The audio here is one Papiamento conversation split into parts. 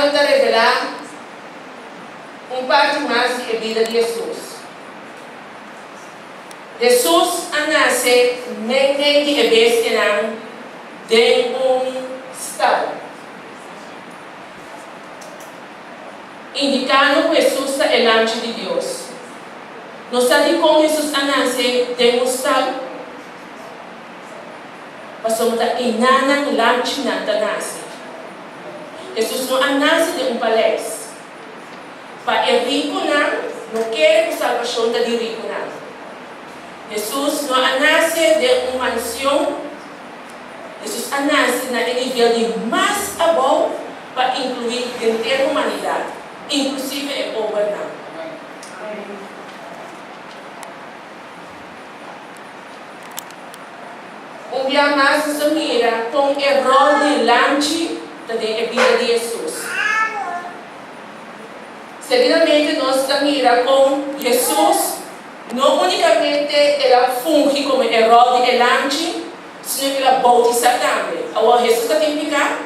Santiago ta revelá un parti mas di e bida di Hesus. Hesus a nase meimei di e bestianan den un stal, indikando ku Hesus ta e Lamchi di Dios. Nos sa dikon Hesus a nase den un stal? Pasobra ta enanan lamchinan ta nase. Hesus no a nase den un paleis. Pa e rikunan no kere ku salbashon ta di rikunan. Hesus no a nase den un mansion. Hesus a nase na e nivel di mas abou pa inkluí henter humanidat, inklusive e pobernan. Un bia mas nos a mira kon e ròl di lamchi ta den e bida di Hesus. Seguidamente nos ta mira kon Hesus no únikamente el a fungi komo e ròl di e lamchi, sino ku el a boutisá tambe. Awor, Hesus ta tin piká?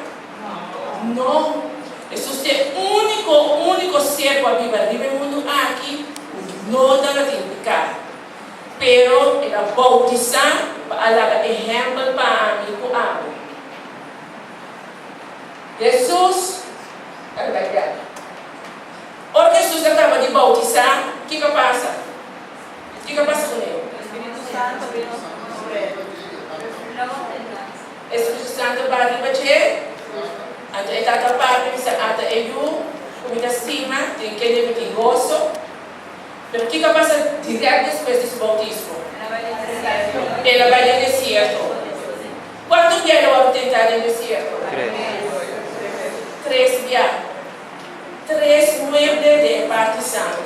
No. Hesus ta e úniko, úniko ser ku a biba riba e mundu aki ku no tabatin piká. Pero el a boutisá pa a laga ehèmpel pa ami ku abo. Hesus a bai bèk. Ora ku Hesus a kaba di boutisá, kiko a pasa? Kiko a pasa kuné? E Spiritu Santu a baha riba dje, anto e Tata Papia bisa, Ata e Yu ku mi ta stima, den kende mi tin goso. Pero kiko a pasa dirèkt despues di su boutismo? El a bai den desierto. Kuantu bia el a wòrdu tentá den desierto? Tres bia. Tres mueble den e parti santu.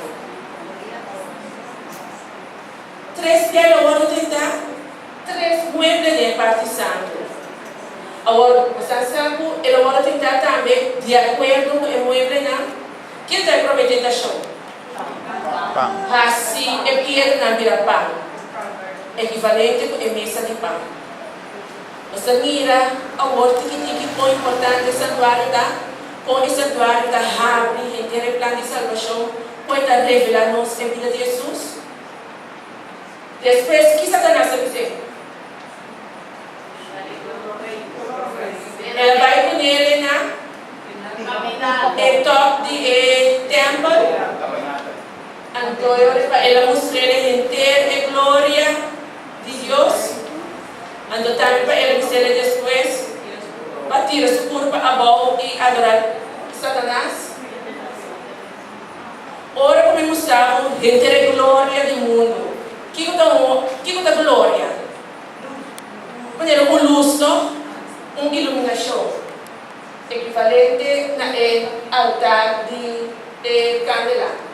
Tres bia el a wòrdu tentá, tres mueble den e parti santu. Awor, bo sa sa ku el a wòrdu tentá tambe di akuerdo ku e mueblenan? Kiko ta e promé tentashon? Pan. Hasi e piedranan bira pan, ekivalente ku e mesa di pan. Nos ta mira awor tiki tiki kon importante e santuario ta, kon e santuario ta habri henter e plan di salbashon, kon e ta revelá nos e bida di Hesus. Despues, ki Satanas a bis'é? El a bai ku nele na e top di e tèmpel. Anto e ora pa el a mustr'é henter e gloria di Dios. Anto tambe pa el a bis'é despues pa tira su kurpa abou i adorá Satanas. Ora ku mi mustra bo henter e gloria di mundu. Kiko ta un kiko ta gloria? Manera un lus, no? Un iluminashon, ekivalente na e altar di e kandela.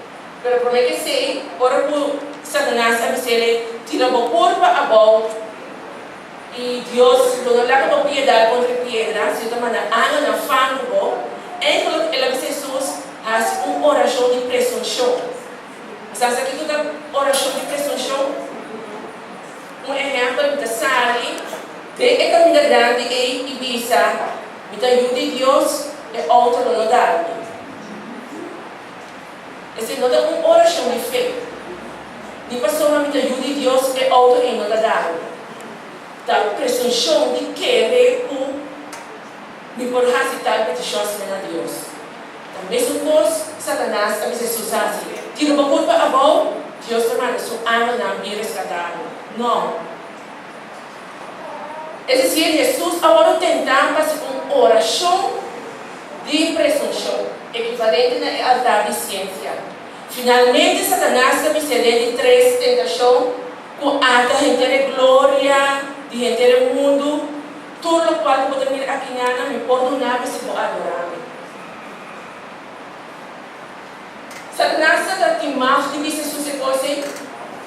Pero promé ku esei, ora ku Satanas a bis'é, Tira bo kurpa abou i Dios lo no laga bo pia dal kontra e piedra, sino ta manda angelnan fangu bo, eindelijk el a bisa Hesus, Hasi un orashon di presunshon. Bo sa sa kiko ta orashon di presunshon? Un ehèmpel, mi ta sali den e kaminda grandi ei i bisa, Mi ta yu di Dios, e outo lo no dal mi. Esei no ta un orashon di fe. Ni pasobra mi ta yu di Dios, e outo ei no ta dal mi. Ta presunshon di kere ku mi por hasi tal petishon asina na Dios. Ta mesun kos Satanas a bisa Hesus hasi, Tira bo kurpa abou, Dios ta manda su angelnan bin reskatá bo. No. Es desir, Hesus a wòrdu tentá pa hasi un orashon di presunshon, ekivalente na e altar di siensia. Finalmente, Satanas ta bis'é den di tres tentashon ku ata henter e gloria di henter e mundu, Tur lokual ku bo ta mira aki nana, mi por duna bo si bo adorá mi. Satanas ta ta tin mag di bisa Hesus e kos ei,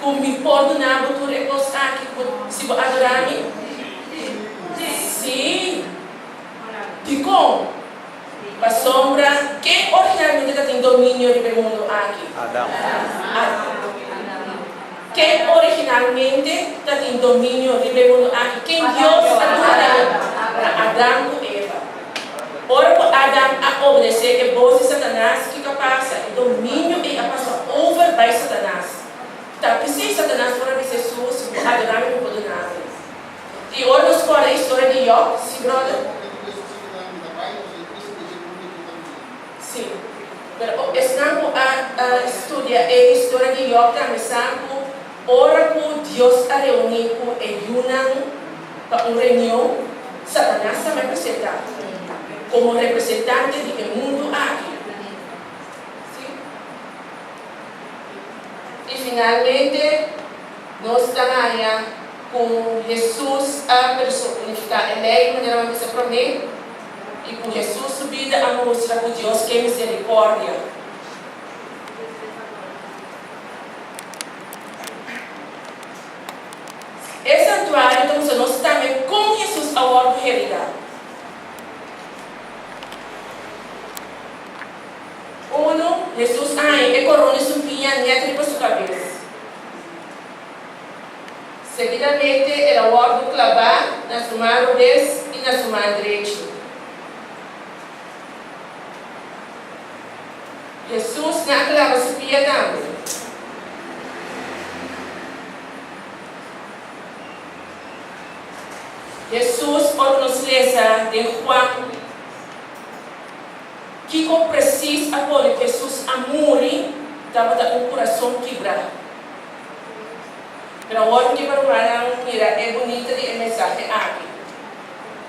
ku mi por duna bo tur e kos aki ku bo si bo adorá mi? Sí. Dikon? Pasobra ken originalmente ta tin dominio riba e mundu aki? Adam. Ken originalmente ta tin dominio riba e mundu aki? Ken Dios a duna na Adam ku Eva? Ora ku Adam a obedesé e bos di Satanas, kiko a pasa? E dominio ei a pasa over bai Satanas. Ta p'esei Satanas por a bisa Hesus, Bo adorá mi, bo por duna mi. I ora nos kòrda e historia di Yòb, sí, bròder? Sí. Pero esnan ku a studia e historia di Yòb tambe sa ku ora ku Dios a reuní ku e yunan pa un reunion, Satanas tambe a presentá komo representante di e mundu aki. Sí. I finalmente nos ta haña ku Hesus a personifiká e lei manera mi a bisa promé. I ku Hesus su bida a mustra ku Dios ke miserikòrdia. E santuario ta mustra nos tambe kon Hesus a wòrdu heridá. Unu, Hesus a haña e korona di sumpiña nèt riba su kabes. Seguidamente el a wòrdu klabá na su man robes i na su man drechi. Hesus na a klaba su pia tambe. Hesus, ora nos lesa den Juan kiko presis a pone ku Hesus a muri, tabata un kurason kibrá. Pero awor mi ke pa rumannan mira e bunita di e mensahe aki.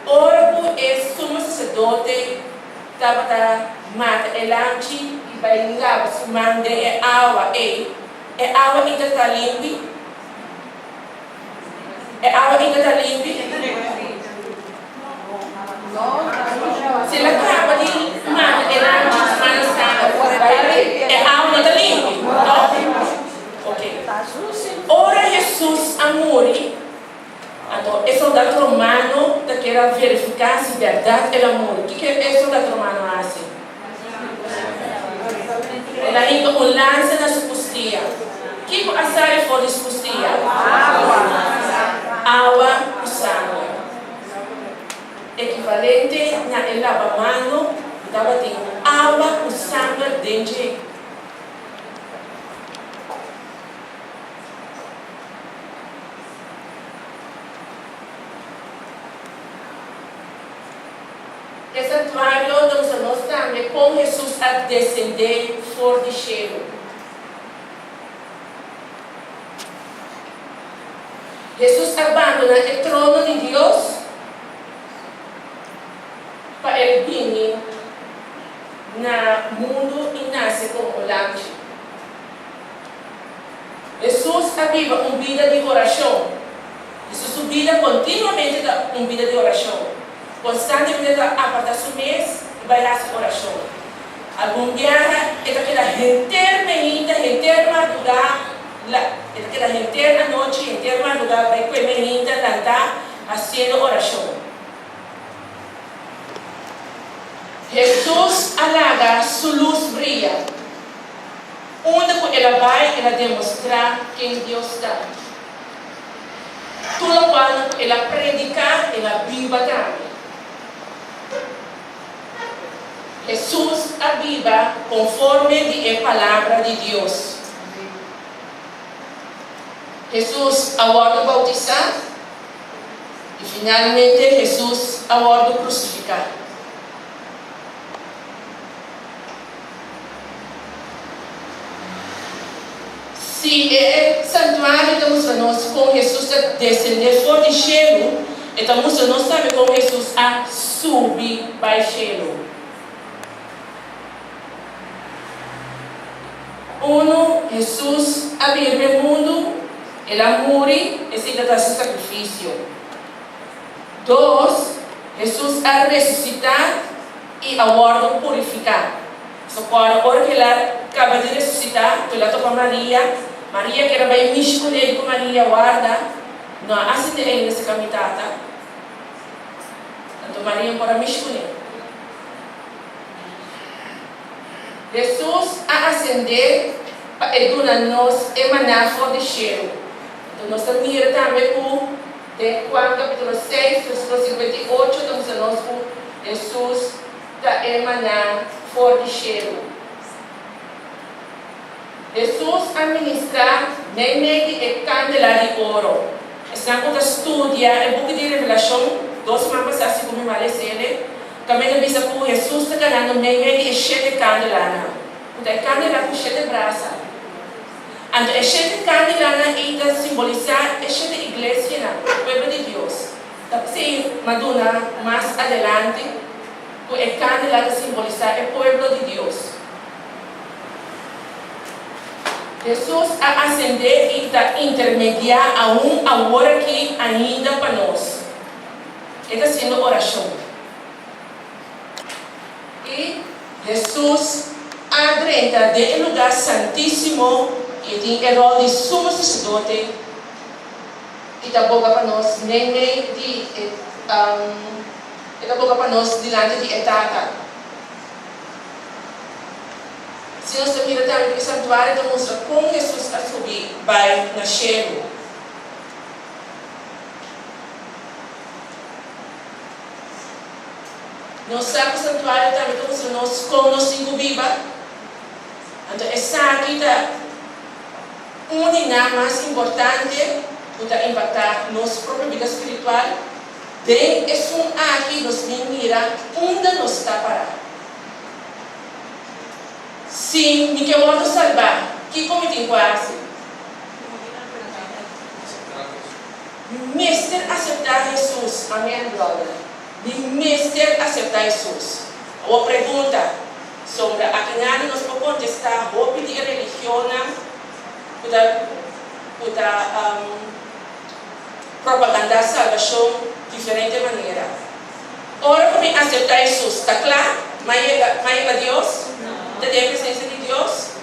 Ora ku e sumo saserdote tabata mata e lamchi i bai laba su man den e awa ei, e awa inta ta limpi? E awa inta ta limpi? Si el a kaba di mata e lamchi su man staba bai e awa no ta limpi, no? Ok. Ora Hesus a muri, anto e soldat romano ta kier a verifiká si bèrdat el a muri. Kiko e soldat romano a hasi? El a hinka un lansa na su kustia. Kiko a sali for di su kustia? Awa ku sanger. Ekivalente na e labamano ku tabatin awa ku sanger den dje. E santuario ta mustra nos tambe kon Hesus a desendé for di shelu. Hesus a bandoná e trono di Dios pa el bini na mundu i nase komo un lamchi. Hesus a biba un bida di orashon. Hesus su bida kontinuamente ta un bida di orashon. Konstantemente ta aparta su mes i bai hasi orashon. Algun biaha e ta keda henter meinta, henter mardugá, e ta keda henter anochi, henter mardugá bai ku e meinta lantá hasiendo orashon. Hesus a laga su lus bria. Unda ku el a bai el a demostrá ken Dios ta. Tur lokual ku el a prediká el a biba tambe. Hesus a biba konforme di e Palabra di Dios. Hesus a wòrdu boutisá i finalmente Hesus a wòrdu krusifiká. Si e santuario ta mustra nos kon Hesus ta desendé for di shelu, e ta mustra nos tambe kon Hesus a subi bai shelu. Unu, Hesus a bini riba e mundu, el a muri, esei ta ta su sakrifisio. Dos, Hesus a resusitá i a wòrdu purifiká. So kòrda ora ku el a kaba di resusitá, ku el a topa Maria, Maria keda bai mishi kuné i ku Maria warda, no a asendé ainda serka mi tata. Anto Maria por a mishi kuné. Hesus a asendé pa e duna nos e maná for di shelu. Anto nos ta mira tambe ku den Juan kapítulo seis, versíkulo 58 ta mustra nos ku Hesus. ta e maná for di shelu. Hesus a ministrá meimei di e kandela di oro. Esnan ku ta studia e buki di Revelashon, dos siman pasá segun mi mal esele, kaminda bisa ku Hesus ta kanando meimei di e shete kandelanan, ku ta e kandela ku shete brasa. Anto e shete kandelanan ei ta simbolisá e shete iglesianan, pueblo di Dios. Ta p'esei m'a duna mas adelante ku e kandela ta simbolisá e pueblo di Dios. Hesus a asendé i ta intermediá aun aworakí ainda pa nos. E ta hasiendo orashon. I Hesus a drenta den e lugá santísimo i e tin e ròl di sumo saserdote i ta boga pa nos meimei di e e ta boga pa nos dilanti di e Tata. Si nos ta mira tambe ku e santuario ta mustra kon Hesus a subi bai na shelu. Nos sa ku santuario tambe ta mustra nos kon nos tin ku biba. Anto esaki ta un di nan mas importante ku ta impaktá nos propio bida spiritual. Den esun aki nos bin mira unda nos ta pará. Si mi ke wòrdu salbá, kiko mi tin ku hasi? Mi mester aseptá Hesus. Amèn, bròder. Mi mester aseptá Hesus. Awor pregunta, Sombra akinan nos por kontestá hopi di e religionnan ku ta ku ta Propagandá salbashon diferente manera. Ora ku mi aseptá Hesus, ta kla? M'a yega, m'a yega Dios? Ta den e presensia di Dios?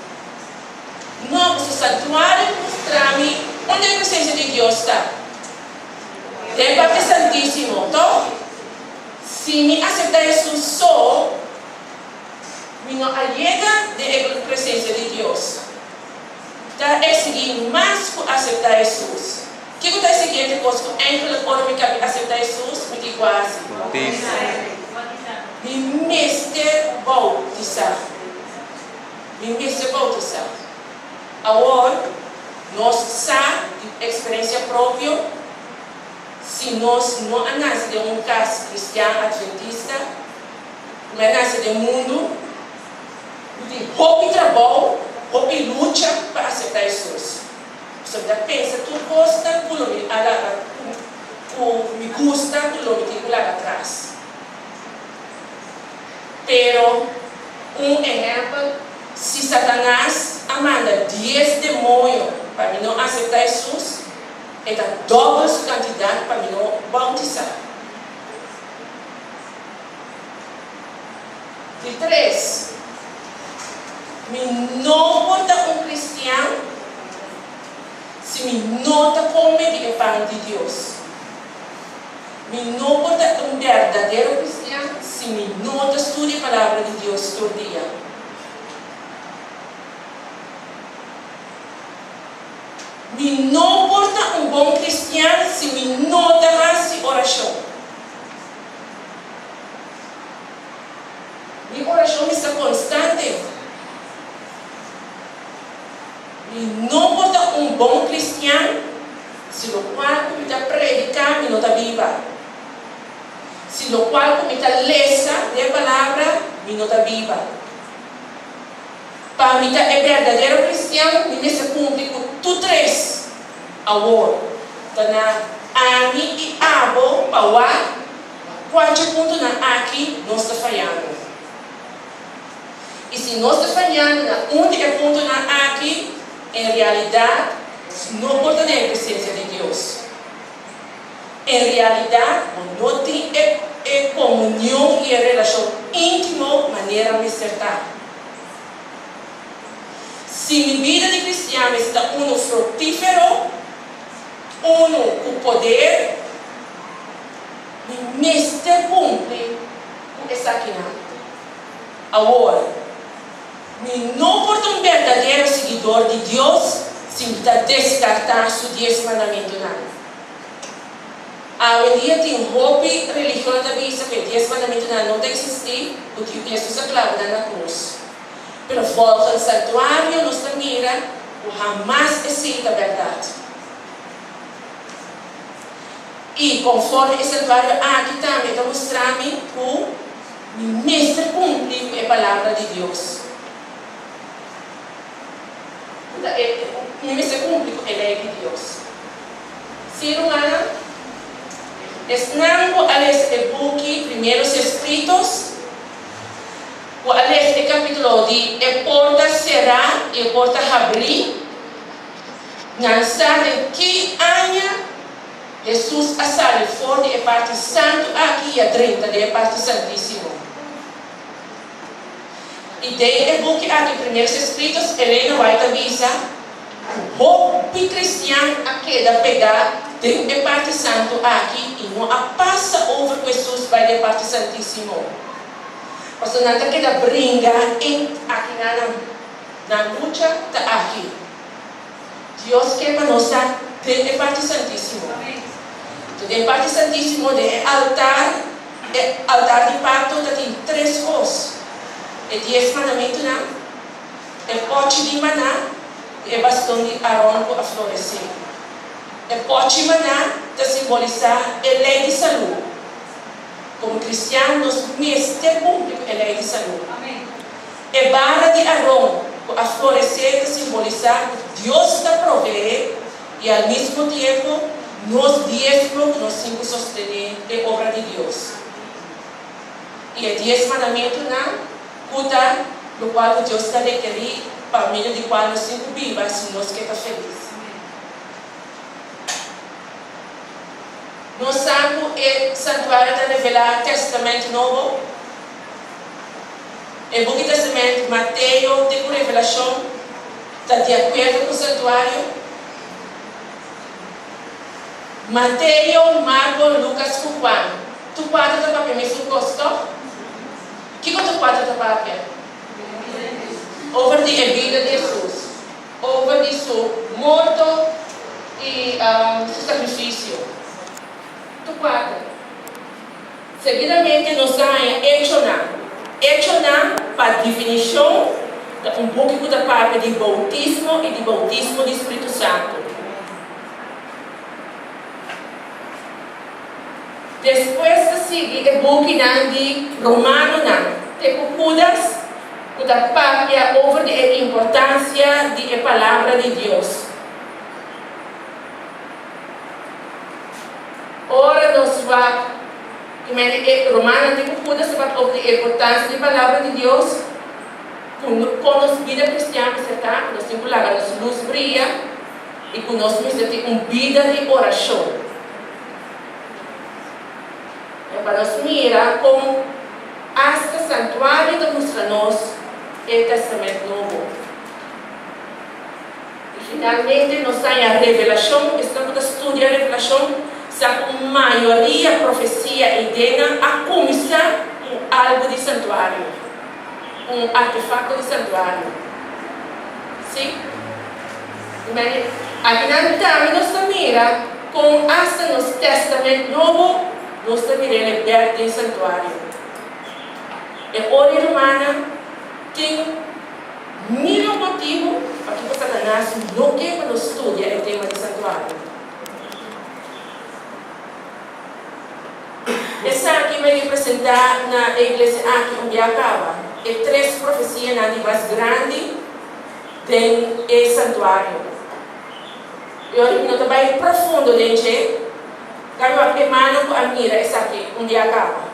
No, pasobra santuario ta mustra mi unda e presensia di Dios ta. Den parti santísimo, tòg? Si mi aseptá Hesus so, mi no a yega den e presensia di Dios. Ta eksigí mas ku aseptá Hesus. Kiko ta e siguiente kos ku eigenlijk ora mi kabi aseptá Hesus, mi tin ku hasi? Mi mester boutisá. Mi mester boutisá. Awor, nos sa di eksperensia propio, si nos no a nase den un kas kristian adventista, ku mi a nase den mundu, Mi tin hopi trabou, hopi lucha pa aseptá Hesus. Pasobra mi ta pensa tur kosnan ku lo mi a laga ku mi gusta ku lo mi tin ku laga atras. Pero un ehèmpel, si Satanas a manda dies demoño pa mi no aseptá Hesus, e ta dòbel su kantidat pa mi no boutisá. Di tres, mi no por ta un kristian si mi no ta kome di e pan di Dios. Mi no por ta un berdadero kristian si mi no ta studia e Palabra di Dios tur dia. Mi no por ta un bon kristian si mi no ta hasi orashon. Mi orashon mester konstante. Mi no por ta un bon kristian si lokual ku mi ta prediká mi no ta biba. Si lokual ku mi ta lesa den e Palabra mi no ta biba. Pa mi ta e berdadero kristian mi mester kumpli ku tur tres. Awor, ta na ami i abo pa wak Kua dje puntonan aki nos ta fayando? I si nos ta fayando na un di e puntonan aki, en realidat nos no por ta den e presensia di Dios. En realidat bo no tin e e komunion i e relashon íntimo manera mester ta. Si mi bida di kristian mester ta unu fruktífero, unu ku poder, Mi mester cumpli cu esakinan. Awor, mi no por ta un berdadero siguidor di Dios si mi ta descarta su dies mandamentonan. Awendia tin hopi religionnan ta bisa ku e Dies Mandamentunan no ta eksistí, ku Hesus a klaba nan na krus. Pero volgens santuario nos ta mira ku hamas esei ta bèrdat. I konforme e santuario aki tambe ta mustra mi ku mi mester kumpli ku e palabra di Dios. Ku ta e, mi mester kumpli ku e lei di Dios. Sí, rumannan, esnan ku a lesa e buki Primeros Escritos, Ku a lesa e kapítulo di E Porta Será i E Porta Habrí, nan sa den ki aña Hesus a sali for di e parti santu aki i a drenta den e parti santísimo. I den e buki aki, Primeros Escritos, Elena White ta bisa ku hopi kristian a keda pegá den e parti santu aki i no a pasa over ku Hesus bai den e parti santísimo. Pasobra nan ta keda bringa en aki nan nan nan lucha ta aki. Dios ke pa nos ta den e parti santisimo. Enton den e parti santisimo den e altar, e altar di pakto ta tin tres kos, e dies mandamentunan, e pòchi di maná i e baston di Aron ku a floresé. E pòchi maná ta simbolisá e lei di salú. Komo kristian nos mester kumpli ku e lei di salú. E bara di Aron ku a floresé ta simbolisá ku Dios ta proveé i al mismo tiempo nos diesmo ku nos tin ku sostené e obra di Dios. I e dies mandamentunan ku ta lokual ku Dios ta rekerí pa medio di kual nos tin ku biba si nos ke ta felis. Nos sa ku e santuario ta revelá Tèstamènt Nobo. E buki Tèstamènt, Mateo te ku Revelashon, ta di akuerdo ku santuario. Mateo, Marko, Lukas ku Juan, tur kuater ta papia mesun kos, tòg? Kiko tur kuater ta papia? Over di e bida di Hesus. Over di su morto i su sakrifisio. Tur kuater. Seguidamente nos ta haña Echonan. Echonan, pa definishon, ta un buki ku ta papia di boutismo i di boutismo di Spritu Santu. Despues ta sigui e bukinan di Romanonan te ku Hudas. Ku ta papia over di e importansia di e Palabra di Dios. Ora nos wak i mende e Romanonan tin ku Judas ta papia over di e importansia di Palabra di Dios, ku kon nos bida kristian mester ta, ku nos tin ku laga nos lus bria i ku nos mester tin un bida di orashon. E pa nos mira kon asta santuario ta mustra nos e Testament Nobo. I finalmente nos ta haña Revelashon, esnan ku ta studia Revelashon sa ku mayoria profesia i ideanan a kuminsá ku algu di santuario, ku un artefakto di santuario. Sí. Akinan tambe nos ta mira kon asta nos Testament Nobo nos ta mira el e bèk den santuario. E ora i rumannan tin mil un motibu pakiko Satanas no ke pa nos studia e tema di santuario. Esaki mi a representá na e iglesia aki un bia kaba, e tres profesianan di mas grandi den e santuario. I ora mi no ta bai profundo den dje, ta wak e mano ku a mira esaki un dia kaba.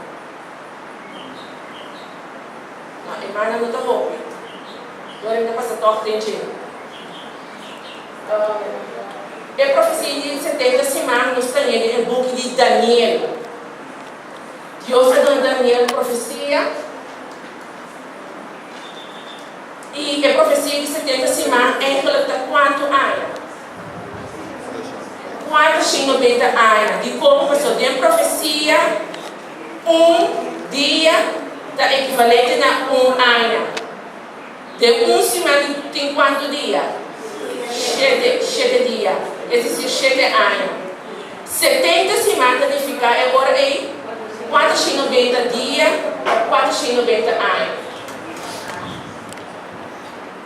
No, e mano no ta hopi. Ora mi ta pasa tòg den dje. E profesia di 70 siman nos ta haña den e buki di Daniel. Dios a duna Daniel profesia. I e profesia di 70 siman eigenlijk ta kuantu aña? 490 aña. Dikon? Pasobra den profesia un dia ta ekivalente na un aña. Den un siman tin kuantu dia? Shete, shete dia, es desir shete aña. 70 siman ta nifiká e ora ei 490 dia òf 490 aña.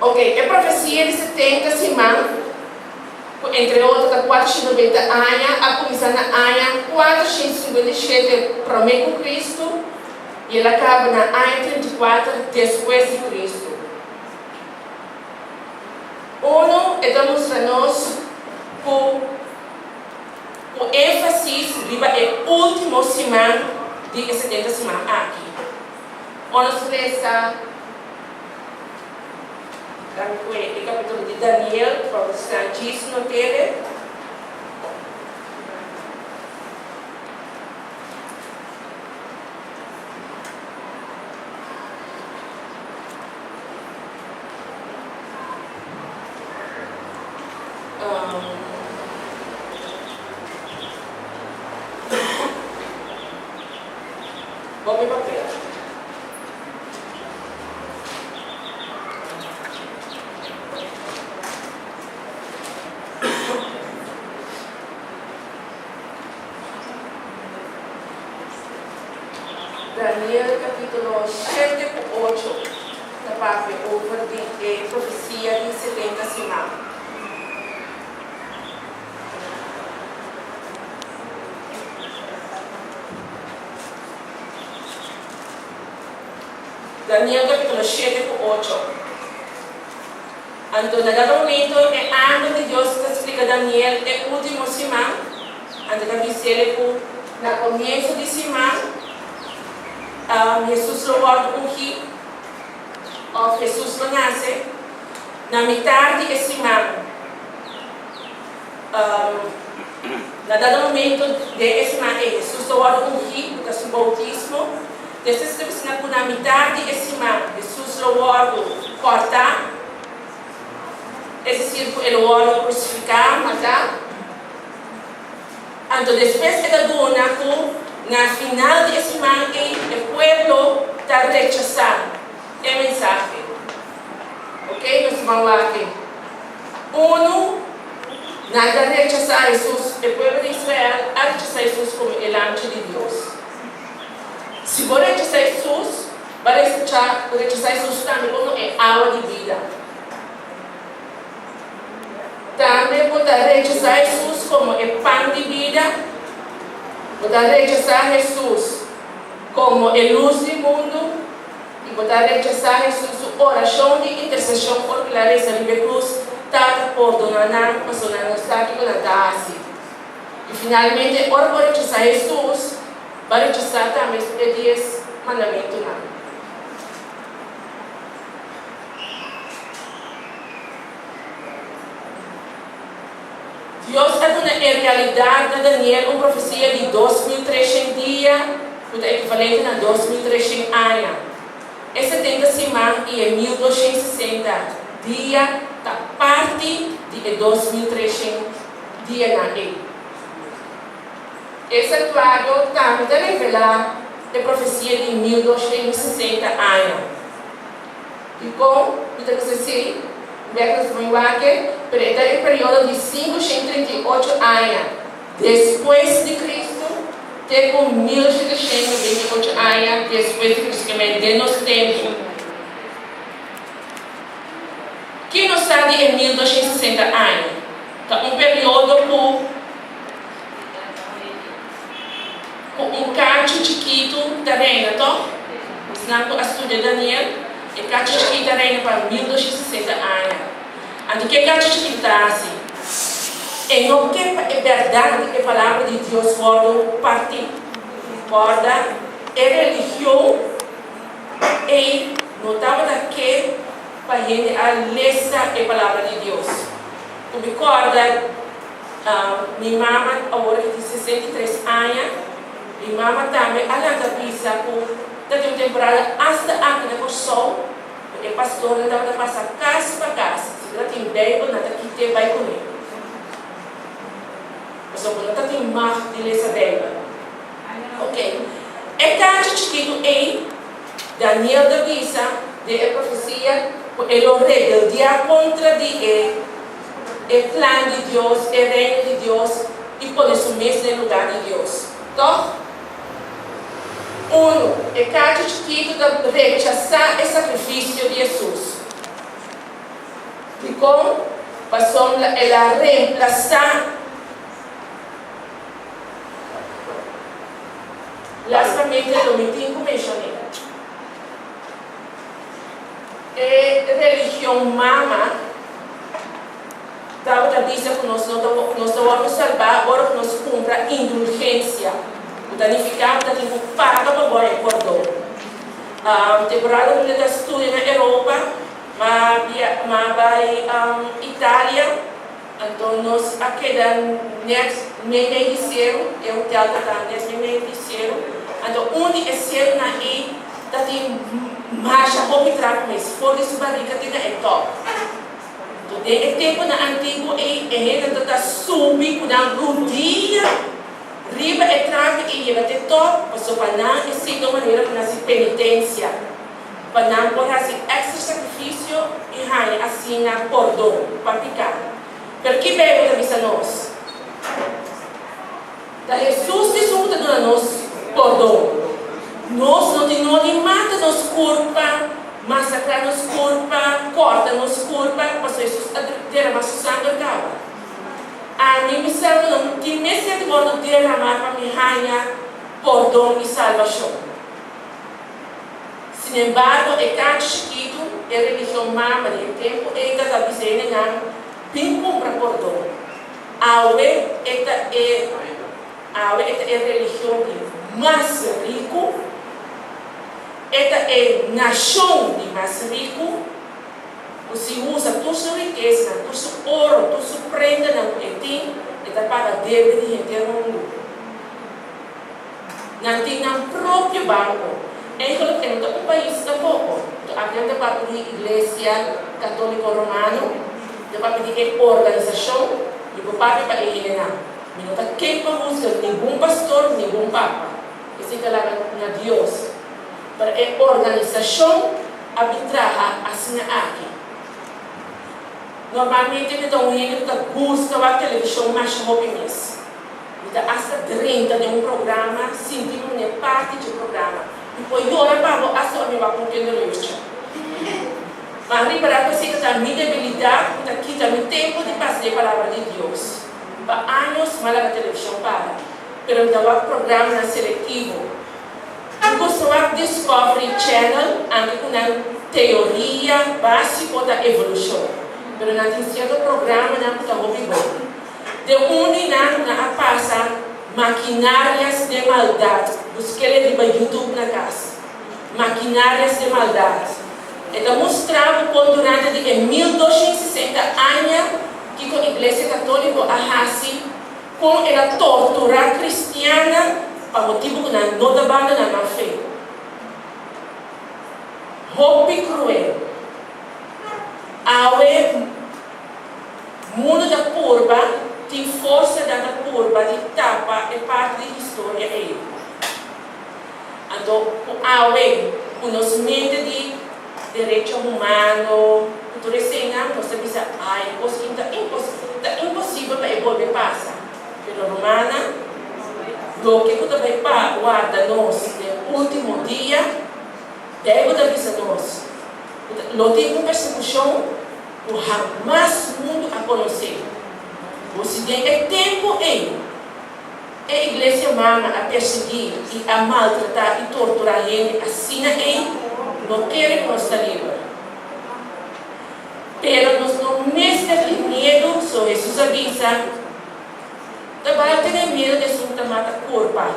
Ok, e profesia di 70 siman, ku entre otro ta 490 aña, a kuminsá na aña 457 promé ku Kristu i el a kaba na aña 34 despues di Kristu. Unu, e ta mustra nos ku ku énfasis riba e último siman di e 70 siman aki. Ora nos lesa e kapítulo di Daniel, pa bo sa djis no tere. Bo mi papel. Daniel capítulo 7 ku 8 ta papia over di e profesia di 70 siman. Daniel capítulo 7 ku 8. Anto na dado momento e angel di Dios ta splika Daniel e último siman, anto ta bis'el ku na komienso di siman Hesus lo wòrdu ungí òf Hesus lo nase. Na mitar di e siman, na dado momento den e siman ei Hesus lo wòrdu ungí, ku ta su boutismo. Despues ta bisa ku na mitar di e siman Hesus lo wòrdu kòrtá, es desir ku e lo wòrdu krusifiká, matá. Anto despues e ta duna ku na final di e siman ei e pueblo ta rechasá e mensahe. Ok, nos ta ban wak ei. Unu, nan ta rechasá Hesus, e pueblo di Israel a rechasá Hesus komo e Lamchi di Dios. Si bo rechasá Hesus, bo a rechasá Hesus tambe komo e awa di bida. Tambe bo ta rechasá Hesus komo e pan di bida. Bo ta rechasá Hesus komo e lus di mundu. I bo ta rechasá Hesus su orashon di interseshon ora ku el a resa riba e krus, Tata, pordoná nan, pasobra nan no sa kiko nan ta hasi. I finalmente, ora bo rechasá Hesus, bo a rechasá tambe e dies mandamentunan. Dios a duna en realidat na Daniel un profesia di 2300 dia, ku ta ekivalente na 2300 aña. E 70 siman i e 1260 dia ta parti di e 2300 dianan ei. E santuario tambe ta revelá e profesia di 1260 aña. Dikon mi ta bisa esei? Bek nos bai wak, pero e ta e periodo di 538 aña despues di Kristu te ku 1728 aña despues di Kristu, ke men den nos tempu. Ki nos sa di e 1260 aña? Ta un periodo ku ku un kachu chikitu ta reina, tòg? Esnan ku a studia Daniel, e kachu chikitu a reina pa 1260 aña. Anto ke kachu chikitu ta hasi? E no ke pa e bèrdat di e Palabra di Dios wòrdu partí. Kòrda, e religion ei no tabata ke pa hende a lesa e Palabra di Dios. Ku mi kòrda, Mi mama awor ki tin 63 aña, mi mama tambe a lanta bisa ku ta tin un temporada asta aki na Kòrsou ku e pastornan tabata pasa kas pa kas, si bo ta tin Beibel nan ta kit'é bai kuné. Pasobra bo no ta tin mag di lesa Beibel. Ok, e kachu chikitu ei, Daniel ta bisa den e profesia ku e lo rebeldiá kontra di e. E plan di Dios, e Reino di Dios, i pone su mes den lugá di Dios. Tòg? Unu, e kachu chikitu ta rechasá e sakrifisio di Hesus. Dikon? Pasobra el a remplasá Lastamente lo mi tin ku menshoné e religion mama tabata bisa ku nos no ta nos ta wòrdu salbá ora ku nos kumpra indulgensia, ku ta nifiká ku ta tin ku paga pa bo haña pordon. Temporada ku mi ta studia na Europa, m'a bia m'a bai Italia. Anto nos a keda net meimei di seru, e hotel ta ta net meimei di seru. Anto un di e serunan ei ta tin masha hopi trapi mes, for di su barika te na e top. Anto den e tempunan antiguo ei e hendenan ta ta subi ku nan rudia riba e trapi ei yega te top, pasobra pa nan esei ta un manera pa nan hasi penitensia. Pa nan por hasi èkstra sakrifisio i haña asina pordon pa piká. Pero ki Beibel ta bisa nos? Ta Hesus esun ku ta duna nos pordon. Nos no tin nodi mata nos kurpa, masakrá nos kurpa, kòrta nos kurpa, pasobra Hesus a derama su sanger kaba. Ami mi sanger no tin mester di wòrdu deramá pa mi haña pordon i salbashon. Sinembargo, e kachi chikitu, e religion mama di e tempu ei ta ta bisa hendenan, Bin kumpra pordon. Awe e ta e awe e ta e religion di mas riku, e ta e nashon di mas riku, ku si usa tur su rikesanan, tur su oro, tur su prendanan ku e tin, e ta paga debe di henter mundu. Nan tin nan propio banko. Eigenlijk e no ta un pais tampoco. Anto aki nan ta papia di Iglesia Catolico Romano, ta papia di e organisacion, mi por papia pa e hendenan. Mi no ta ken pa huzga ningun pastor, ningun papa. Esei ta laga na Dios. Pero e organisacion a bin traha asina aki. Normalmente mi ta un hende ku ta gusta wak television masha hopi mes. Mi ta asta drenta den un programa, sinti mi manera parti dje programa. Mi por yora pa bo asta ora mi wak un kende lucha. Ma a ripará ku esei ta ta mi debilidat ku ta kita mi tempu di pasa den e Palabra di Dios. Pa años mi a laga televishon para, pero mi ta wak programanan selektivo. Mi gusta wak Discovery Channel, anke ku nan teoria básiko ta evolushon, pero nan tin sierto programanan ku ta hopi bon. Den un di nan nan a pasa Maquinarias de Maldad, busk'el riba YouTube na kas, Maquinarias de Maldad. E ta mustra bo kon durante di e 1260 aña kiko Iglesia Katoliko a hasi, kon el a torturá kristiannan pa motibu ku nan no ta bandoná nan fe. Hopi kruel. Awe. Mundu ta purba, tin forsanan ta purba di tapa e parti di historia ei. Anto ku awe, ku nos mente di derecho humano, ku tur eseinan, nos ta bisa, ai, kos ki ta ta imposibel pa e bolbe pasa. Pero rumannan, loke ku ta bai pa warda nos den ultimo dia, Beibel ta bisa nos ku lo tin un persekushon, ku hamas mundu a konosé. Bo si den e tempu ei e iglesia mama a persiguí i a maltratá i torturá hende asina ei, no kere ku nos ta liber. Pero nos no mester tin miedu, so Hesus a bisa, Ta bal tene miedu di esun ku ta mata kurpa,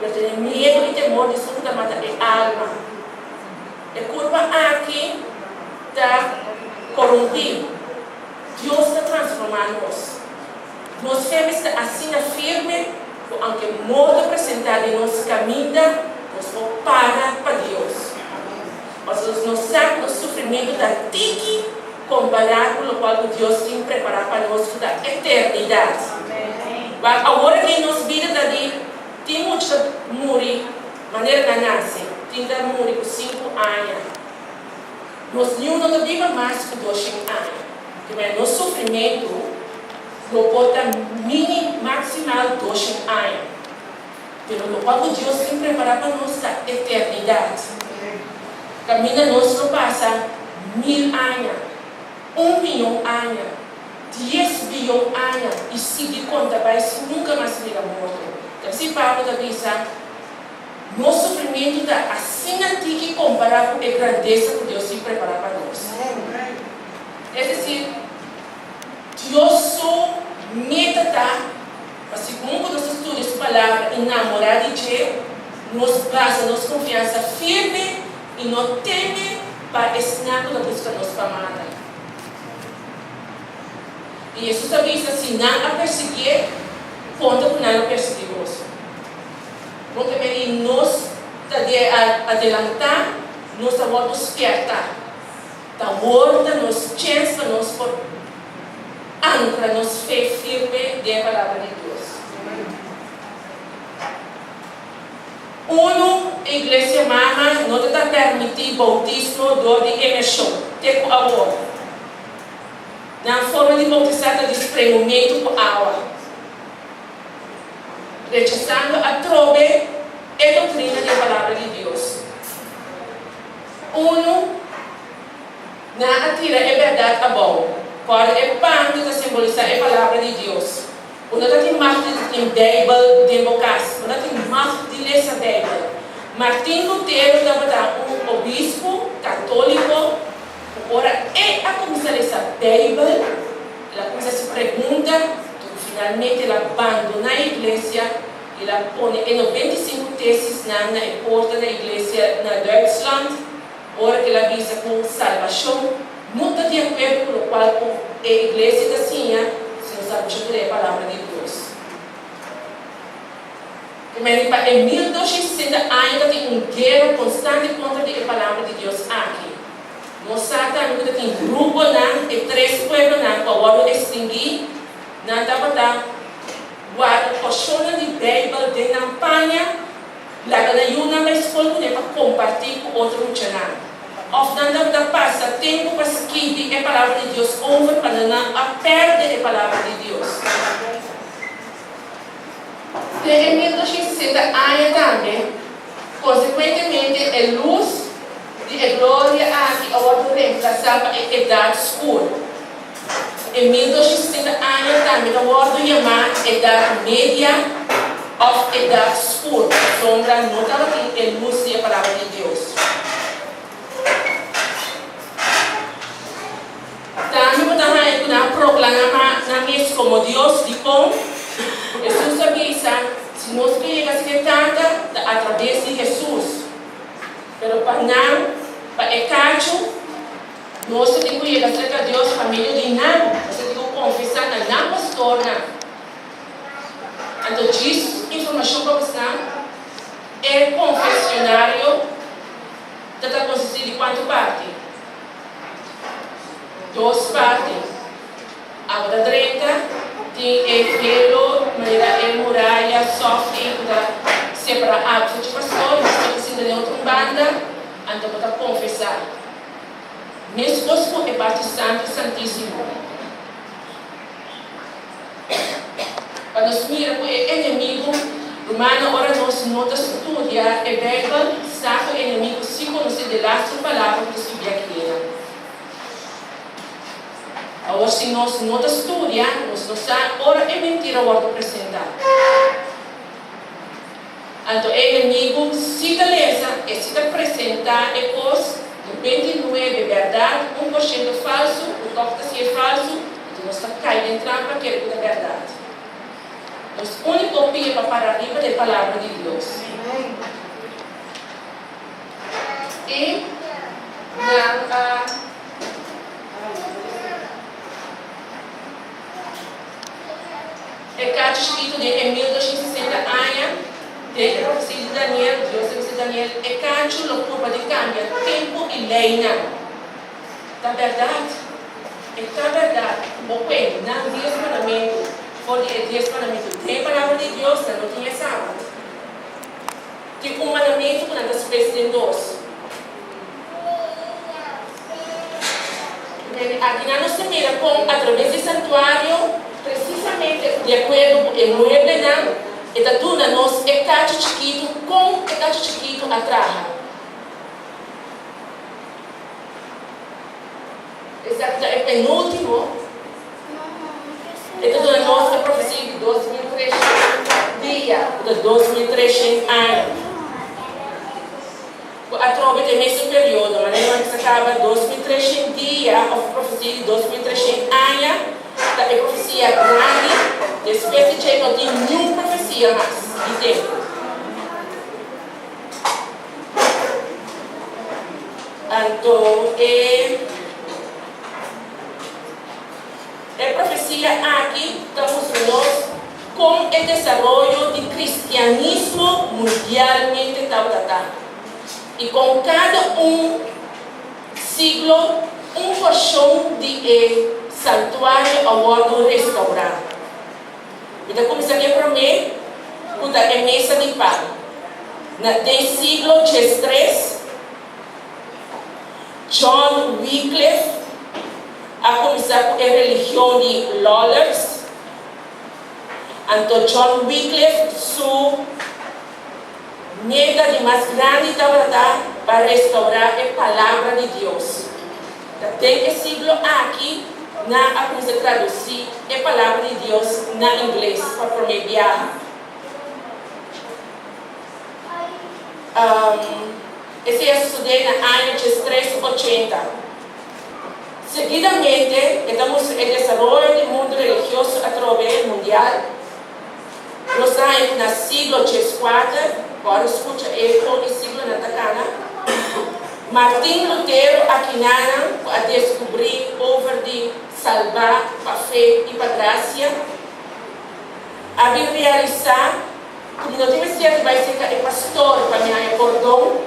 pero tene miedu i temor di esun ku ta mata e alma. E kurpa aki ta korumpí. Dios ta transformá nos. Nos fe mester ta asina firme ku aunke morto presentá den nos kaminda, nos por para pa Dios. Pasobra nos sa ku nos sufrimentu ta tiki kompará ku lokual ku Dios tin prepará pa nos ku ta eternidat. Wak, awor aki nos bida ta di tin mucha ta muri Manera nan nase, tin ta muri ku sinku aña. Nos niun no ta biba mas ku doshen aña. Di manera nos sufrimentu Lo por ta mini maximal 200 aña. Pero lokual ku Dios tin prepará pa nos ta eternidat. Kaminda nos lo pasa mil aña, un miyon aña, dies biyon aña i sigui konta bai sin nunka mas mira morto. Ta p'esei Pablo ta bisa, Nos sufrimentu ta asina tiki kompará ku e grandesa ku Dios tin prepará pa nos. Es desir, Dios su meta ta pa segun ku nos ta studia su Palabra i namorá di dje, nos basa nos konfiansa firme i no teme pa esnan ku ta buska nos pa mata. I Hesus a bisa, Si nan a persiguié, konta ku nan lo persiguí boso. Bon ke meni nos ta di adelantá, nos ta wòrdu spièrtá. Ta wor ta nos chèns pa nos por ankra nos fe firme den e Palabra di Dios. Unu, e Iglesia Mama no ta ta pèrmití boutismo dor di emershon, te ku awor. Nan forma di boutisá ta di spremumentu ku awa, rechasando atrobe e doktrina di e Palabra di Dios. Unu, Nan a tira e bèrdat abou. Kòrda e pan ku ta simbolisá e Palabra di Dios. Bo no ta tin mag di tin Beibel den bo kas. Bo no tin mag di lesa Beibel. Martin Lutero tabata un obispu katóliko ku ora e a kuminsá lesa Beibel, el a kuminsá hasi pregunta, ku finalmente el a bandoná e iglesia. El a pone e 95 tesisnan na e porta na iglesia na Duitsland ora ku el a bisa ku salbashon no ta di akuerdo ku lokual ku e iglesia ta siña, sino salbashon ta den e Palabra di Dios. Primer pa e 1260 aña ta tin un guera konstante kontra di e Palabra di Dios aki. Nos sa tambe ku ta tin gruponan, e tres pueblonan ku a wòrdu ekstinguí, nan tabata. Warda porshonnan di Beibel den nan paña, laga nan yunan bai skol kuné pa kompartí ku otro muchanan. Òf nan tabata pasa tempu pa skibi e Palabra di Dios over pa nan no a pèrdè e Palabra di Dios. Den e 1260 aña tambe, konsekuentemente e lus di e gloria aki a wòrdu remplasá pa e edat skur. E 1260 aña tambe ta wòrdu yamá Edat Media òf Edat Skur, pasobra no tabatin e lus di e Palabra di Dios. Tambe bo ta haña ku nan a proklamá nan mes komo Dios. Dikon? Hesus a bisa, Si nos ke yega si e Tata, ta atraves di Hesus. Pero pa nan, pa e kachu, Nos ta tin ku yega serka Dios pa medio di nan. Nos ta tin ku konfesá na nan pastornan. Anto djis informashon pa bosnan, e konfesionario ta ta konsistí di kuantu parti? Dos parti. Abo ta drenta, tin e velo manera e muraya sòft ei ku ta separá abo for dje pastor, i pastor ta sinta den otro un banda, anto bo ta konfesá. Meskos ku e parti Santu i Santísimo. Pa nos mira ku e enemigu, rumannan, ora nos no ta studia e Beibel, sa ku e enemigu si konosé delaster palabra ku ta skibí aki dena. Awor si nos no ta studia, nos no sa ora e mentira wòrdu presentá. Anto e enemigu si ta lesa, e si ta presentá e kos, 99 bèrdat, 1% falsu, ku tòg ta sier falsu, anto nos ta kai den trampa kere ku ta bèrdat. Nos úniko pia pa para riba ta e Palabra di Dios. I nan a. E kachu chikitu den e 1260 aña, den e profesia di Daniel, Dios a bisa Daniel, e kachu lo purba di kambia tempu i leinan. Ta bèrdat? E ta bèrdat ku bo kue nan dies mandamentu for di e dies mandamentu den e Palabra di Dios, nan no tin e Sabat. Tin un mandamentu ku nan ta sples den dos. Aki nan nos ta mira kon atraves di santuario. Di akuerdo ku e mueblenan, e ta duna nos e kachu chikitu kon e kachu chikitu a traha. Esaki ta e penúltimo. E ta duna nos e profesia di 2300 dia, ku ta 2300 aña. Ku atrobe ta e mesun periodo, manera nan sa kaba 2300 dia òf profesia di 2300 aña ta e profesia grandi, despues di dje no tin niun profesia mas di tempu. Anto e e profesia aki ta mustra nos kon e desaroyo di kristianismo mundialmente tabata ta i kon kada un siglo un porshon di e santuario a wòrdu restourá. Mi ta kuminsá ku e promé, ku ta e mesa di pan. Na den siglo 13, John Wycliffe a kuminsá ku e religion di Lollards. Anto John Wycliffe su meta di mas grandi tabata pa restourá e Palabra di Dios. Ta den e siglo aki nan a kuminsá tradusí e Palabra di Dios na ingles pa promé biaha. Esei a sosodé na aña 1380. Seguidamente e ta mustra e desaroyo di mundu religioso atrobe mundial. Nos ta haña ku na siglo 14, ora skucha e kon e siglonan ta kana, Martin Lutero a kinanan ku a deskubrí over di salbá pa fe i pa grasia, a bin realisá ku mi no tin mester di bai serka e pastor pa mi haña pordon,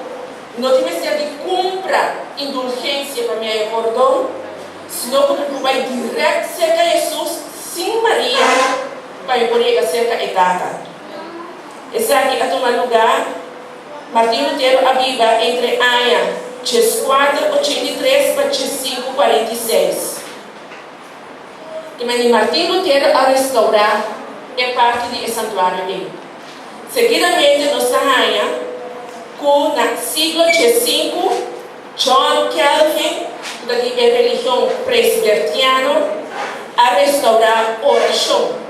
mi no tin mester di kumpra indulgensia pa mi haña pordon, sino ku mi por bai dirèkt serka Hesus sin Maria pa mi por yega serka e Tata. Esaki a tuma lugá. Martin Lutero a biba entre aña 1483 pa 1546. I mani Martin Lutero a restourá e parti di e santuario ei. Seguidamente nos ta haña ku na siglo 15 John Calvin, ku ta di e religion presbertiano, a restourá orashon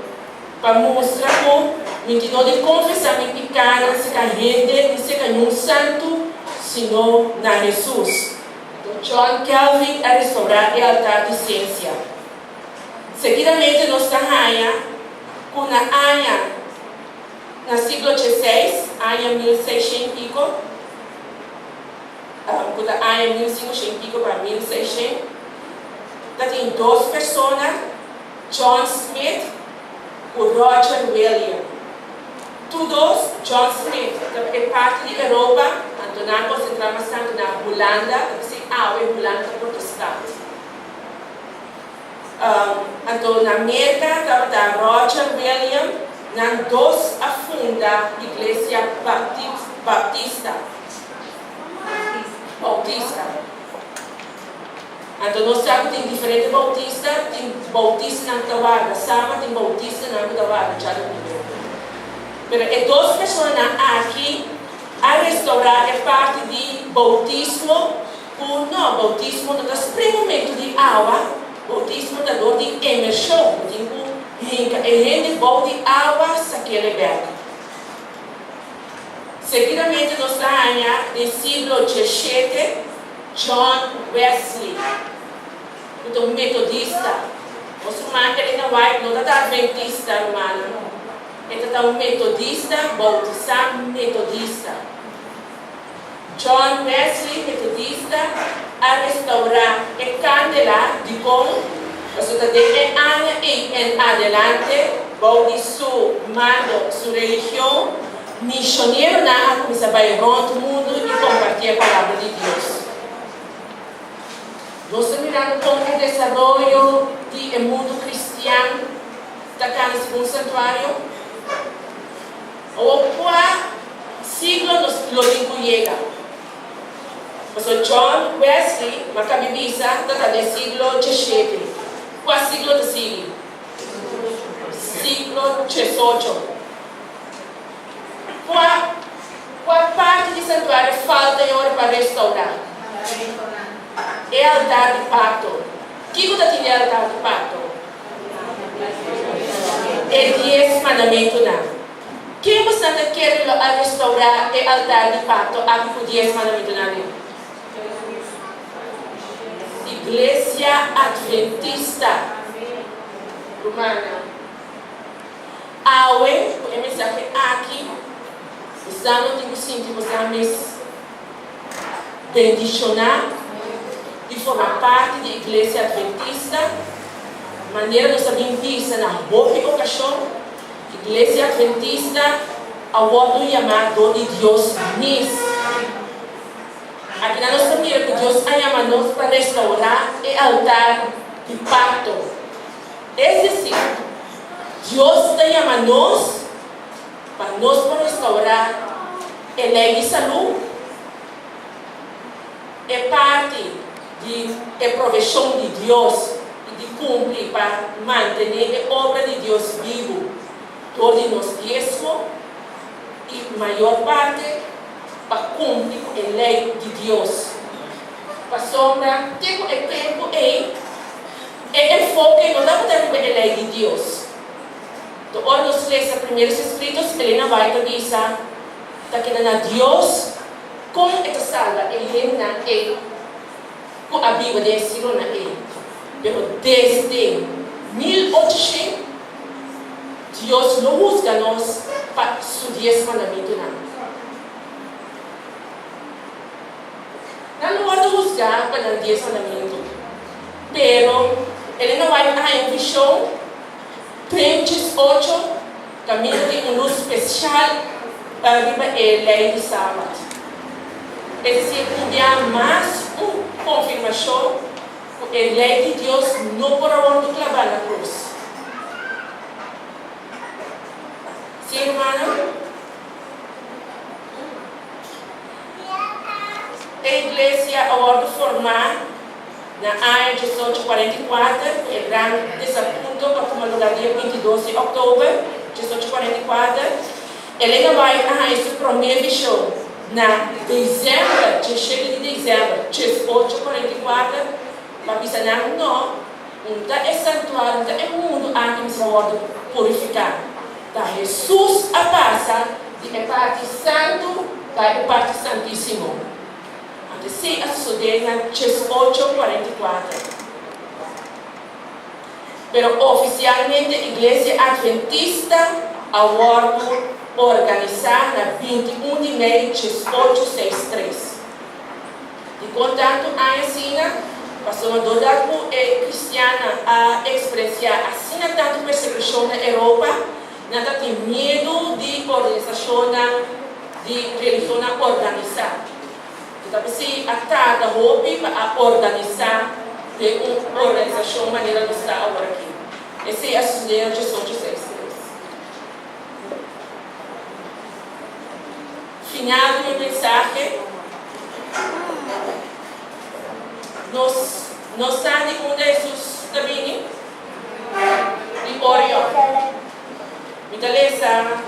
pa mustra ku mi tin no di konfesá mi pikánan serka hende ni serka niun santu, sino na Hesus. Anto John Calvin a restourá e altar di sensia. Seguidamente nos ta haña ku na aña na siglo 16, aña 1600 piko, ku ta aña 1500 piko pa 1600, ta tin dos persona, John Smith ku Roger William. Tur dos, John Smith ta e parti di Europa, anto nan a konsentrá mas tantu na Hulanda, ta bisei awe Hulanda ta protestant. Anto na Merka tabata Roger William, nan dos a funda Iglesia Baptista. Bautista. Anto nos sa ku tin diferente bautista, tin bautistanan ku ta warda Sabat, tin bautistanan ku ta warda djadumingu. Pero e dos personanan aki a restourá e parti di boutismo ku no, boutismo no ta springumentu di awa, boutismo ta dor di emershon, bo tin ku hinka e hende bou di awa sak'el e bèk. Seguidamente nos ta haña den siglo 17 John Wesley, ku ta un metodista. Nos ruman Elena White no ta ta adventista, rumannan. E ta ta un metodista, boutisá metodista. John Wesley, metodista, a restourá e kandela. Dikon? Pasobra ta den e aña ei en adelante, bou di su mando, su religion, Misioneronan a kuminsá bai rònt mundu i kompartí e Palabra di Dios. Nos ta mirando kon e desaroyo di e mundu kristian ta kana segun santuario. Awor kua siglo nos lo tin ku yega? Pasobra John Wesley, m'a kabi bisa, ta ta den siglo 17. Kua siglo ta sigui? Siglo. 18. Kua kua parti di santuario falta e ora pa restourá? E altar di pakto. Kiko ta tin den e altar di pakto? E Dies Mandamentunan. Ken boso ta kere lo a restourá e altar di pakto aki ku Dies Mandamentunan den? Iglesia Adventista. Rumannan, awe ku e mensahe aki, boso no tin ku sinti boso mes bendishoná di forma parti di Iglesia Adventista. Manera nos a bin bisa na hopi okashon, Iglesia Adventista a wòrdu yamá dor di Dios mes. Akinan nos ta mira ku Dios a yama nos pa restourá e altar di pakto. Es desir, Dios ta yama nos pa nos por restourá e lei di salú, e parti di e proveshon di Dios i di kumpli pa mantené e obra di Dios bibu dor di nos diesmo i mayor parte pa kumpli ku e lei di Dios. Pasobra te ku e tempu ei, e enfoke no tabata riba e lei di Dios. To ora nos lesa Primeros Escritos, Elena White ta bisa, Ta keda na Dios kon e ta salba e hendenan ei ku a biba den e siglonan ei. Pero desde 1800, Dios lo husga nos pa su dies mandamentunan. Nan lo wòrdu husgá pa nan dies mandamentu. Pero Elena White a haña un vishon den 18 kaminda tin un lus spesial riba e lei di Sabat. Es desir, un bia mas un konfirmashon ku e lei di Dios no por a wòrdu klabá na krus. Sí, rumannan? E iglesia a wòrdu formá na aña 1844 ku e gran desapunto ku a tuma lugá dia 22 di òktober 1844. Elena White a haña su promé vishon na desèmber, 17 di desèmber 1844, pa bisa nan, No, un ta e santuario, un ta e mundu aki mester a wòrdu purifiká. Ta Hesus a pasa di e parti santu bai e parti santísimo. Anto esei a sosodé na 1844. Pero ofisialmente Iglesia Adventista a wòrdu organisá na 21 di mei 1863. Dikon tantu aña asina? Pasobra doordat ku e kristiannan a eksperensiá asina tantu persekushon na Europa, nan ta tin miedu di organisashonnan di religionnan organisá. Ku ta p'esei a tarda hopi pa a organisá den un organisashon manera nos ta aworakí. Esei a susedé na 1863. Final di mi mensahe, Nos no sa di unda Hesus ta bini? Di Orion. Mi ta lesa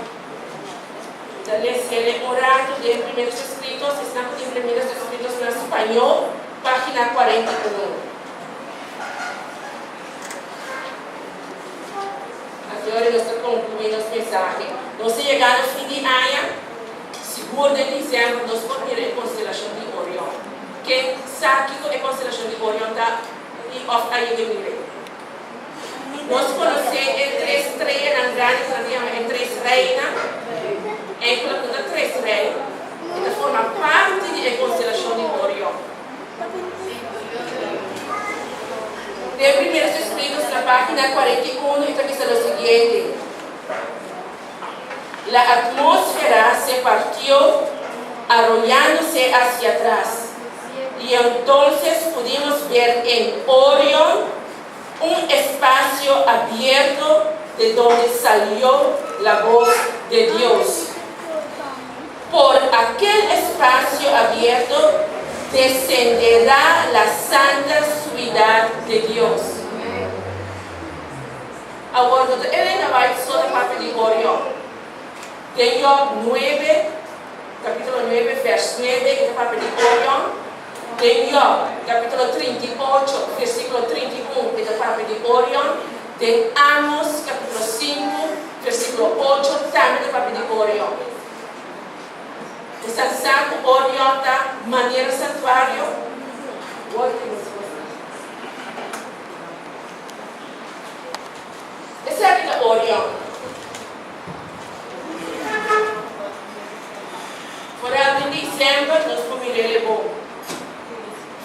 mi ta les'e un ratu den Primeros Escritos, esnan ku tin Primeros Escritos na spañó, página 41. Anto nos ta conclui nos mensahe. Nos ta yega na fin di aña, sigur den diciember nos por mira e constelacion di Orion. Ken sa kico e constelacion di Orion ta y of a yega mir'e? Nos conoce e tres streanan grandi cu nan ta yama e tres reinan. Enkele cu ta tres rei, e ta forma parti di e constelacion di Orion. Den Primeros Escritos na página 41 e ta bisa lo siguiente, La atmósfera se partió arrollándose hacia atrás, y entonces pudimos ver en Orion un espacio abierto de donde salió la voz de Dios. Por aquel espacio abierto descenderá la santa ciudad de Dios. Awor, no ta Elena. White so ta papia di Orion. Den Job nuebe, kapítulo nuebe, vèrs nuebe, e ta papia di Orion. Den Job, kapítulo 38, versíkulo 31, e ta papia di Orion. Den Amos, kapítulo 5, versíkulo 8, tambe ta papia di Orion. Bo sa ku Orion ta manera santuario? Wòrdu di nos forsa. Esaki ta Orion. Foral di december nos por mir'el e bon.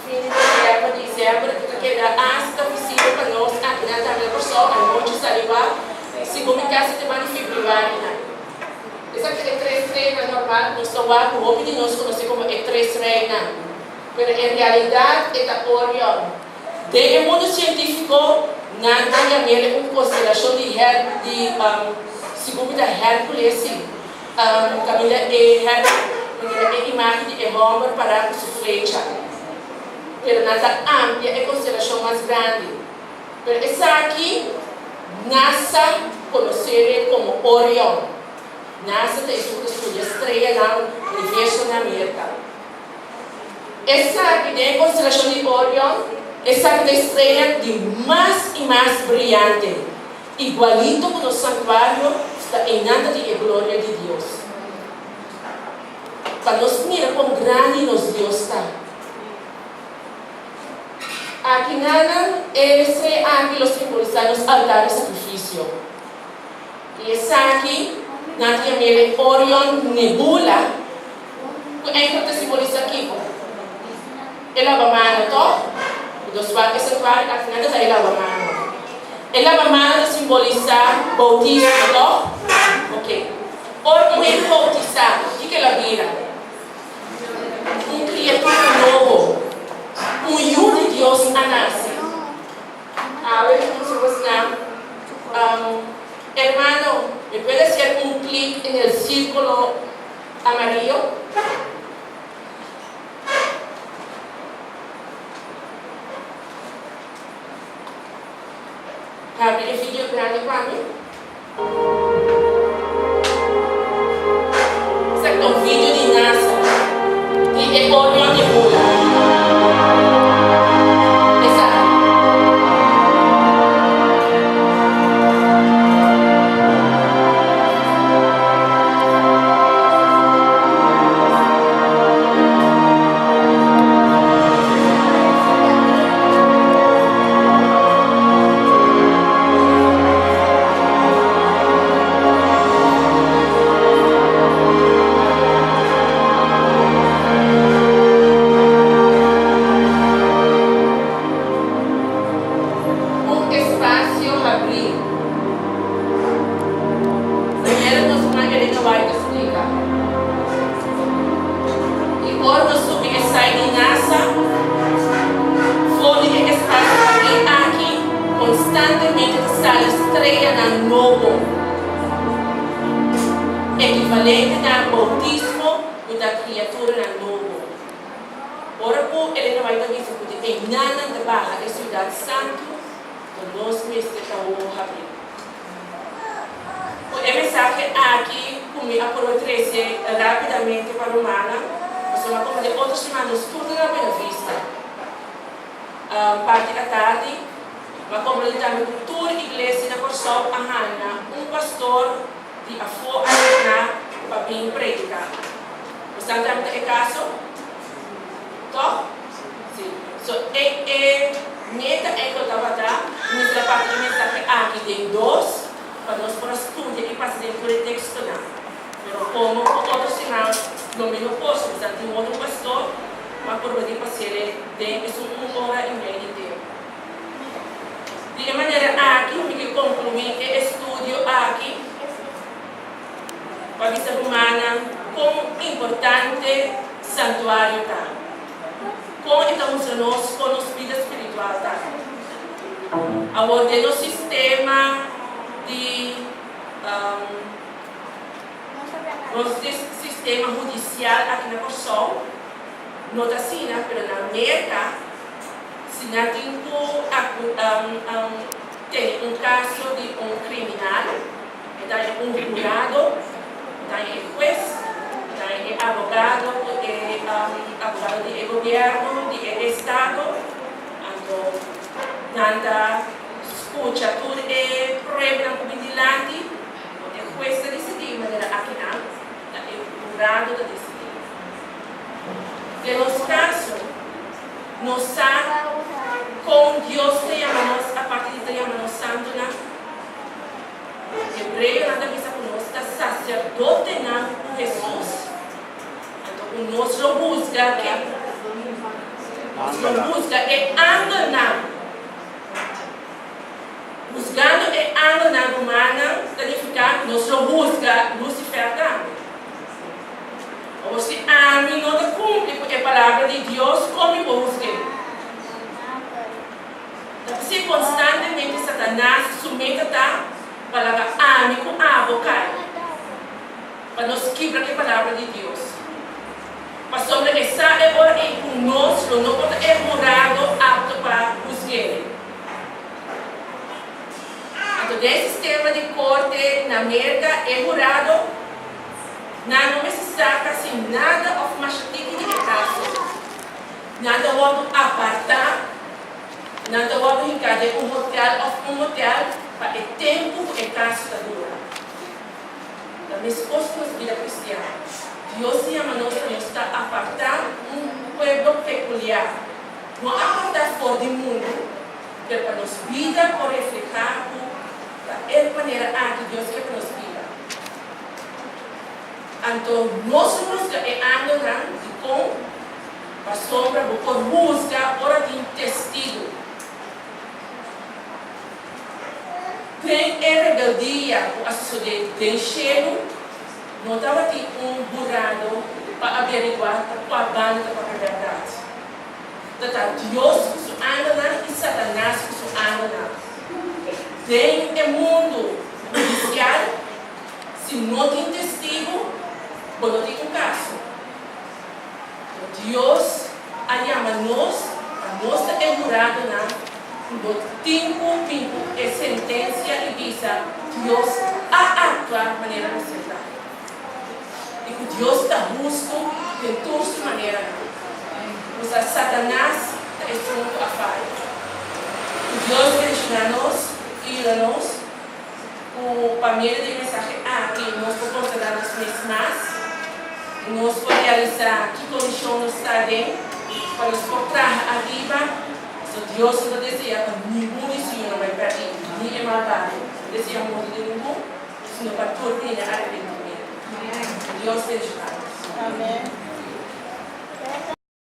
Fin di november, december e ta keda asta visibel pa nos akinan tambe na Kòrsou anochi sali wak segun mi kasi te banda februari nan. Esaki ta e tres reinan normal ku nos ta wak ku hopi di nos konosé komo e tres reinan. Pero en realidat e ta Orion. Den e mundu sientífiko nan ta yam'el un konstelashon di Her di segun mi ta Hérkules sí kaminda e Her manera e imágen di e hòmber pará ku su flecha. Pero nan ta amplia e konstelashon mas grandi. Pero esaki NASA konos'é komo Orion. NASA ta esun ku ta studia streanan, universo na Merka. Esaki den e konstelashon di Orion, esaki ta e strea di mas i mas briante, igualito ku nos santuario sta einan ta tin e gloria di Dios. Pa nos mira kon grandi nos Dios ta. Aki nanan e strea aki lo simbolisá nos altar di sakrifisio. I esaki nan ta yam'el e Orion Nebula. Ku enkele ta simbolisá kiko? E labamano, tòg? Ku nos wak e santuario aki nan ta ta e labamano. E labamano ta simbolisá boutismo, tòg? Oke. Ora un hende boutisá, kiko el a bira? Un kriatura nobo. Un yu di Dios a nase. Awe nos a wak nan. Hermano, me puede hacer un clic en el círculo amarillo? Habri e video grandi pa mi. Esaki ta un video di NASA di e Orion Nebula. Esaki. Un espasio habrí. Manera nos Mama Elena White ta splika. I ora nos subi e site di NASA, for di e espasio habrí aki konstantemente ta sali streanan nobo, ekivalente na boutismo ku ta kriaturanan nobo. Ora ku Elena White ta bisa ku di einanan ta baha e siudat santu, ta nos mester ta wowo habrí. Ku e mensahe aki ku mi a purba trese rápidamente pa rumannan, pasobra komo den otro siman nos tur ta na Buena Vista, parti atardi, mi a komprendé tambe ku tur iglesia na Kòrsou a haña un pastor di afó asigná pa bin prediká. Bo sa tambe ta e kaso? Tòg? Sí. So, e e meta ei lo tabata mester a parti e mensahe aki den dos pa nos por a studia i pasa den tur e tekstonan. Pero komo ku otro siman lo mi no por, so bisa tin otro pastor ku a purba di pas'é den esun un ora i mei di tempu. Di e manera aki mi ke konkluí e estudio aki pa bisa rumannan kon importante santuario ta. Kon e ta mustra nos kon nos bida spiritual ta. Awor den nos sistema di nos sistema hudisial aki na Kòrsou no ta asina, pero na Merka si nan tin ku tene un kaso di un kriminal. Un hurado, ta e hues, ta e abogado, e abogado di gobièrnu, di estado. Anto, nan ta skucha tur e prueba ku bin dilanti, e hues ta disidí, manera akinan, e hurado ta disidí. Den nos kaso, nos sa kon Dios ta yama nos, aparte di ta yama nos santunan. Hebreonan ta bisa ku nos ta saserdotenan ku Hesus. Anto ku nos lo husga ken? Nos lo husga e angelnan. Husgando e angelnan, rumannan, ta nifiká nos lo husga Lucifer tambe. Awor si ami no ta kumpli ku e palabra di Dios, kon mi por husg'é? Ta p'esei konstantemente Satanas su meta ta pa laga ami ku abo kai, pa nos kibra ku e palabra di Dios. Pasobra e sa e ora ei ku nos lo no por ta e hurado apto pa husg'é. Anto den e sistema di korte na Merka e hurado nan no mester sa kasi nada òf masha tiki di e kaso. Nan ta wòrdu apartá, nan ta wòrdu hinká den un hotèl òf un motèl pa e tempu ku e kaso ta dura. Ta meskos ku nos bida kristian. Dios ta yama nos pa nos ta apartá, un pueblo pekuliar. No apartá for di mundu, pero pa nos bida por reflehá ku ta e manera aki Dios ke pa nos biba. Anto nos lo husga e angelnan dikon? Pasobra bo por husga ora tin testigu. Den e rebeldia ku a sosodé den shelu, no tabatin un hurado pa averiguá ta kua banda ta papia bèrdat. Ta ta Dios ku su angelnan i Satanas ku su angelnan. Den e mundu hudisial, si no tin testigu, bo no tin un kaso. Dios a yama nos pa nos ta e huradonan ku lo tin ku bin ku e sentensia i bisa Dios a aktua manera mester ta i ku Dios ta hustu den tur su maneranan. Usa Satanas ta esun ku a faya. Ku Dios bendishoná nos i yuda nos ku pa medio di e mensahe aki nos por konsagrá nos mes mas i nos por realisá ki kondishon nos ta aden pa nos por traha ariba. Pasobra Dios no ta deseá pa ningun di su yunan bai pèrdí, ni e malbado no ta deseá morto di ningun, sino pa tur bini na arepentimentu. Ku Dios bendishoná nos.